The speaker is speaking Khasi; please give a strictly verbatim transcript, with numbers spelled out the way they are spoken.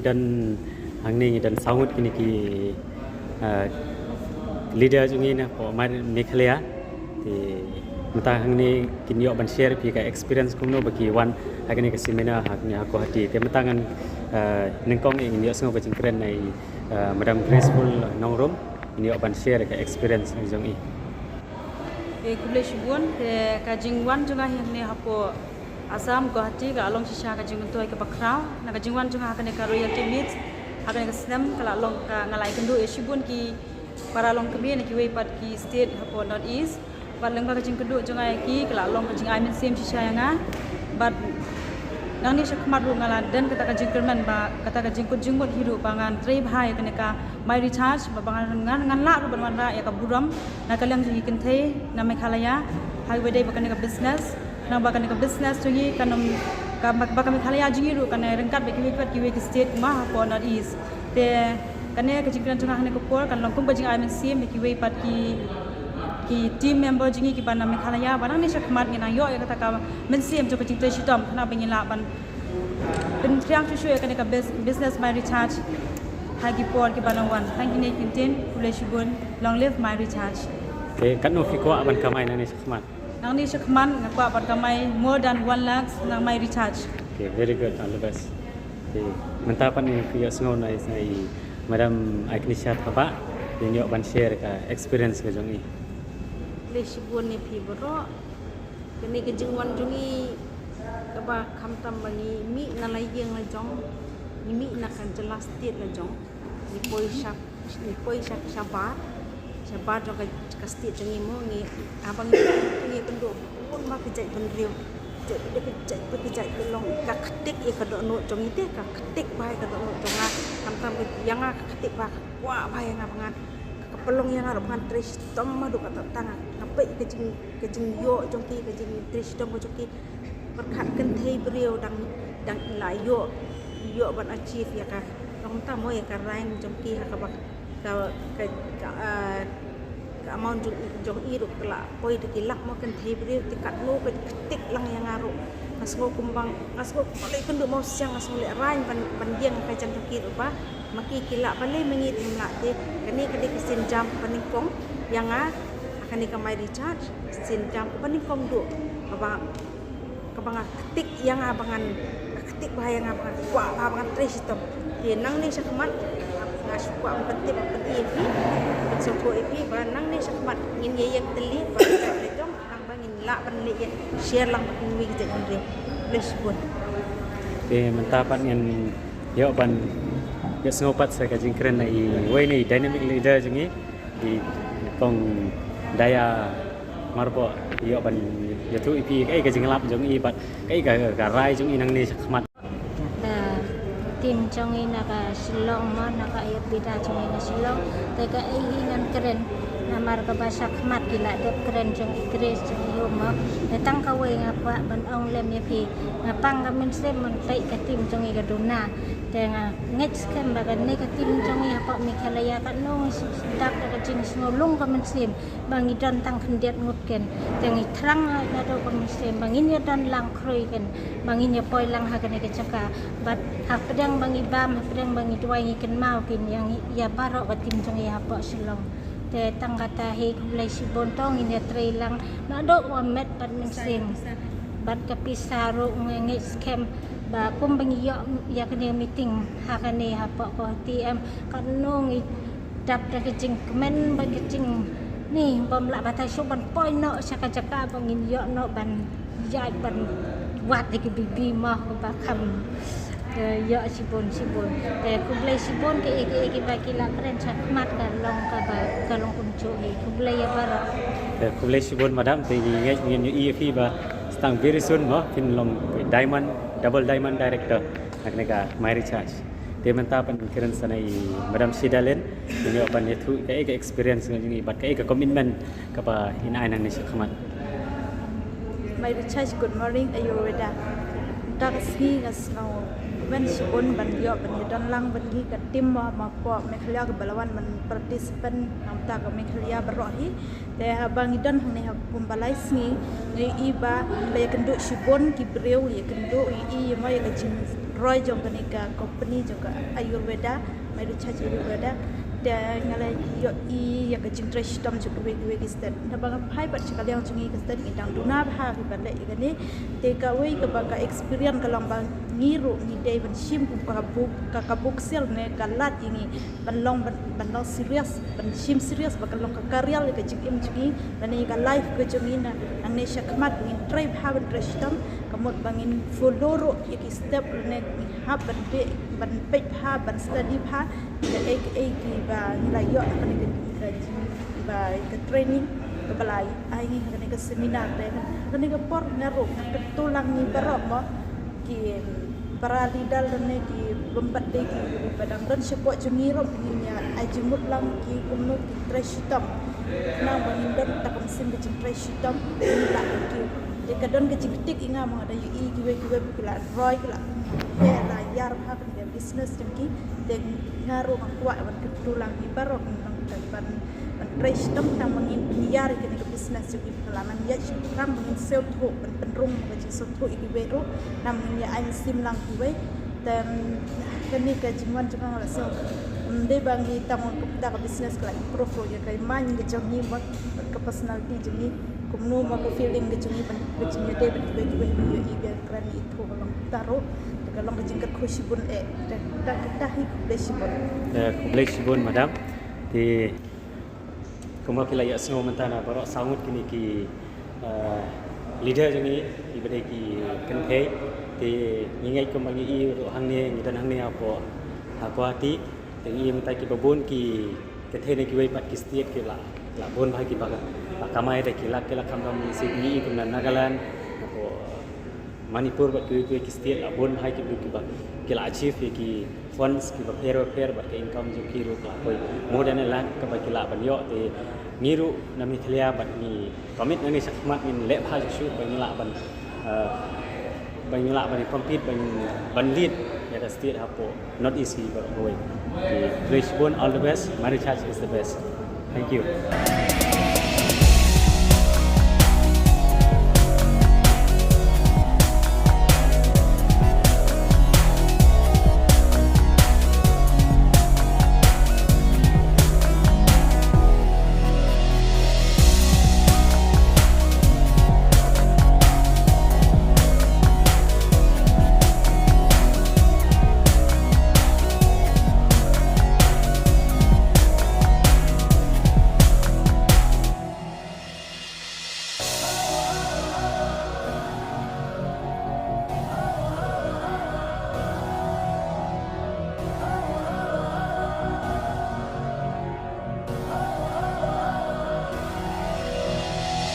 Don hangne ngi don saw ngut kine ki, uh, leader jong ngi na pdeng Meghalaya. Te mynta hangne kin ïoh ban share ïa phi ka experience kumno ba ki wan ha kane ka seminar ha kane ha Guwahati. Te mynta ngan, uh, nyngkong ngin ïohsngew ka jingkren na i, uh, Madam Graceful Nongrum, ngin ïoh ban share ka experience jong i. Te khublei shibun, te ka jingwan jong nga hangne hapoh Assam, Guwahati, ka la long shisha ka jingmyntoi kaba khraw. Na ka jingwan jong nga ha kane ka Royalty Meet ha kane ka snem, ka la long ka, nga la ïakynduh ïa shibun ki para longkmie na kiwei pat ki state hapoh North East. Bad lyngba ka jingkynduh jong nga ïa ki, ka la long ka jingai mynsiem shisha ïa nga. Bad nangne shakhmat ruh nga la don kata ka jingkyrmen ba kata ka jingkut jingmut hi ruh ba ngan trei bha ïa kane ka My Recharge, ba, ba ngan, ngan, ngan lah ruh ban wanrah ïa ka burom na ka liang jong ki kynthei na Meghalaya ha kaba ïadei bad kane ka business. Namar ba kane ka business jong ngi kan ym, ka, ba, ba ka Meghalaya jong ngi ruh kan ryngkat bad kiwei pat kiwei ki state kumba hapoh North East. Te kane ka jingkren jong nga ha kane ka por kan long kum ka jingai mynsiem ïa kiwei pat ki, ki team member jong ngi kiba na Meghalaya, ba nangne shakhmat ngin nang ïoh ïa kata ka mynsiem jong ka jingtrei shitom, khnang ba ngin lah ban pynphriang shuh shuh ïa kane ka bus-, business My Recharge ha ki por kiba nang wan. Tang kine ki ktien, khublei shibun, long live My Recharge. Te katno phi kwah ban kamai nangne shakhmat? Nangne shakhmat nga kwah ban kamai more than one lakh na My Recharge. Okay, very good, all the best. Okay, mynta pat ngin ïohsngew na i, na i Madam Agnisha Thabah, ïa ïoh ban share ka experience ka jong i. Khublei shibun ïa phi baroh. Kane ka jingwan jong ngi kaba khamtam ba ngi mih na la ïing la jong, ngi mih na ka jylla state la jong, ngi poi sha, ngi poi sha, shabar, shabar jong ka, ka state jong ngi mo, ngi, haba ngi, ngi kynduh bun ba ki jait bynriew, jait, jait, jait, jait pynlong, ka ktik ïa ka dohnud jong ngi te, ka ktik bha ïa ka dohnud jong nga, khamtam ïa nga ka ktik bha, ka kwah bha ïa nga ba ngan, ka pynlong ïa nga ruh ba ngan trei shitom haduh katta katta, nga peit ka jing, ka jingïoh jong ki, ka jingtrei shitom ka jong ki. Pyrkhat kynthei briew dang, dang la ïoh, ïoh ban achieve ïa ka, long ta mo ïa ka rank jong ki ha kaba, ka, ka, ka, ah, ka amount jong, jong i ruh ka la poi da ki lak mo kynthei briew, te katno ka ktik lang ïa nga ruh. Nga sngew kumba, nga sngew kumba leh kynduh mawsiang, nga sngew lehraiñ ban, ban ïeng ha ka jong ki ruh ba ma ki ki lah balei ma ngi ngim lah te. Kane ka dei ka sienjam kaba nyngkong ïa nga ha kane ka My Recharge, sienjam kaba nyngkong duh kaba, kaba nga ktik ïa nga ba ngan, nga ktik bha ïa nga ba nga kwah bha ba ngan trei shitom. Te nangne shakhmat nga shu kwah ban pyntip ban pyni ïa phi, ban sngewthuh ïa phi ba nangne shakhmat ngin ïa ïeng tylli ba ka jong nang ba ngin lah ban leh ïa share lang bad kiwei ki jait bynriew. Khublei shibun. Te mynta pat ngin ïoh ban ïohsngew pat sa ka jingkren na iwei na i dynamic leader jong ngi, i Kong Daya Marbok, ïoh ban ïathuh ïa phi kaei ka jinglap jong i bad kaei ka, ka rai jong i nangne shakhmat. Ka team jong ngi na ka Shillong mo, na ka Ayurveda jong ngi na Shillong. Te kaei hi ngan kren namar kaba shakhmat ki la dep kren jong i Grace jong i Home mo. Te tang kawei nga kwah ban ong lem ïa phi. Nga pang ka mynsiem ban peit ka team jong ngi ka duna. Te nga ngeit skhem ba kane ka team jong ngi hapoh Meghalaya katno ngi sdang da ka jingsngew lung ka mynsiem ba ngi don tang khyndiat ngut ken. Te ngi thrang naduh ka mynsiem ba ngin ïa don lang khrui ken, ba ngin ïa poi lang ha kane ka jaka. Bad hapdeng ba ngi bam, hapdeng ba ngi duwai ngi kynmaw kin ïa ngi, ïa baroh ka team jong ngi hapoh Shillong. Te tang kata hi khublei shibun to ngin ïa trei lang naduh wa met bad mynsiem. Bad ka pisa ruh nga ngeit skhem ba kum ba ngi ïoh ïa kane meeting ha kane hapoh Guwahati em katno ngi dap da ka jingkmen bad ka jing ni bym lah batai shuh ban poi noh sha ka jaka ba ngin ïoh noh ban ïaid ban wad da ki bibi mo ba kham, eh, ïoh shibun shibun. Te khublei shibun kiei kiei kiba ki la kren shakhmat ka long kaba ka long kumjuh hi. Khublei ïa baroh. Te khublei shibun madam, te ngi ngeit ngin ïohi ïa phi ba stang very soon mo phin long diamond, double diamond director na kane ka My Recharge. Te mynta pat ngin kren sa na i Madam Shidalen, ngin ïoh ban ïathuh kaei ka experience jong i bad kaei ka commitment kaba in ai nangne shakhmat. My Recharge, good morning Ayurveda. Mynta ka sngi nga sngewkmen shibun ban ïoh ban ïadon lang bad ngi ka team mo, mo hapoh Meghalaya kiba la wan ban participant na mynta ka Meghalaya baroh hi. Te haba ngi don hangne ha kum ba lai sngi, ngi ïohi ba la ïakynduh shibun ki briew, la ïakynduh, ïohi mo ïa ka jing, roi jong kane ka company jong ka Ayurveda, My Recharge Ayurveda. Te nga la ïohi ïa ka jingtrei shitom jong kiwei kiwei ki state. Naba nga phai pat sha ka liang jong ngi ka state ngi dang duna bha kiba leh ïa kane. Te kawei kaba ka experience ka long ba ngi ruh ngi dei ban shim kum ka buk ka ka buk sel ne ka lad ïa ngi ban long ban, ban long serious, ban shim serious ba ka long ka career ïa ka jingim jong ngi lane ïa ka life ka jong ngi na nangne shakhmat. Ngin trei bha ban trei shitom, ka mut ba ngin follow ruh ïa ki step lane ngi hap ban peit, ban peit bha, ban study bha ïa kaei kaei kiba ngi la ïoh na kane ka, ka jing ba ka training kaba la ai ngi ha kane ka seminar. Te ha kane ka por nga ruh nga kyntu lang ngi baroh mo ki para leader lane ki bym pat dei kiba dang don shapoh jong ngi ruh, ngin ïa ai jingmut lang ki kumno ki trei shitom. Khnang ba ngin don ta ka mynsiem ka jingtrei shitom, ngin lah ban kiew. Te ka don ka jingktik ïa nga ma nga da ïohi kiwei kiwei ba ki la roi, ki la eh la ïar bha kane ka business jong ki. Te nga ruh nga kwah ban kyntu lang ngi baroh ngi long ban, ban trei shitom tang ba ngin pynïar ïa kane ka business jong ngi. Ka la nang ïaid shaphrang ba ngin sngewthuh, ban pynrung ka jingsngewthuh ïa kiwei ruh, tang ba ngin ïa ai mynsiem lang kiwei. Te kane ka jingwan jong nga la sngew, ym dei ba ngi tang ba kumta ka business ka la improve ruh ïa ka mind ka jong ngi bad ka personality jong ngi, kumno ma ka feeling ka jong ngi ban, ka jingïadei bad kiwei kiwei, ngi ïohi ba kren ngi ithuh ka long kumta ruh. Te ka long ka jingkyrkhu shibun eh. Te kita kita hi khublei shibun. Eh, khublei shibun madam. Te kumba phi la ïohsngew mynta na baroh saw ngut kine ki, eh, leader jong ngi kiba dei ki kynthei. Te ngi ngeit kumba ngi i ruh hangne, ngi don hangne hapoh ha Guwahati. Te ngi i mynta kiba bun ki kynthei na kiwei pat ki state ki la, la bun bha kiba la kamai da ki lak ki lak, khamtam ngi i kumba Nagaland, hapoh Manipur bad kiwei kiwei ki state la bun bha ki briew kiba ki la achieve ïa ki funds kiba pher ba pher bad ka income jong ki ruh ka la poi more than a lakh kaba ki lah ban ïoh. Te ngi ruh na Meghalaya bad ngi commit nangne shakhmat ngin leh bha shuh shuh ba ngi lah ban, eh, ba ngi lah ban compete ban, ban lead ïa ka state hapoh North East hi baroh kawei. Te khublei shibun, all the best. My Recharge is the best. Thank you.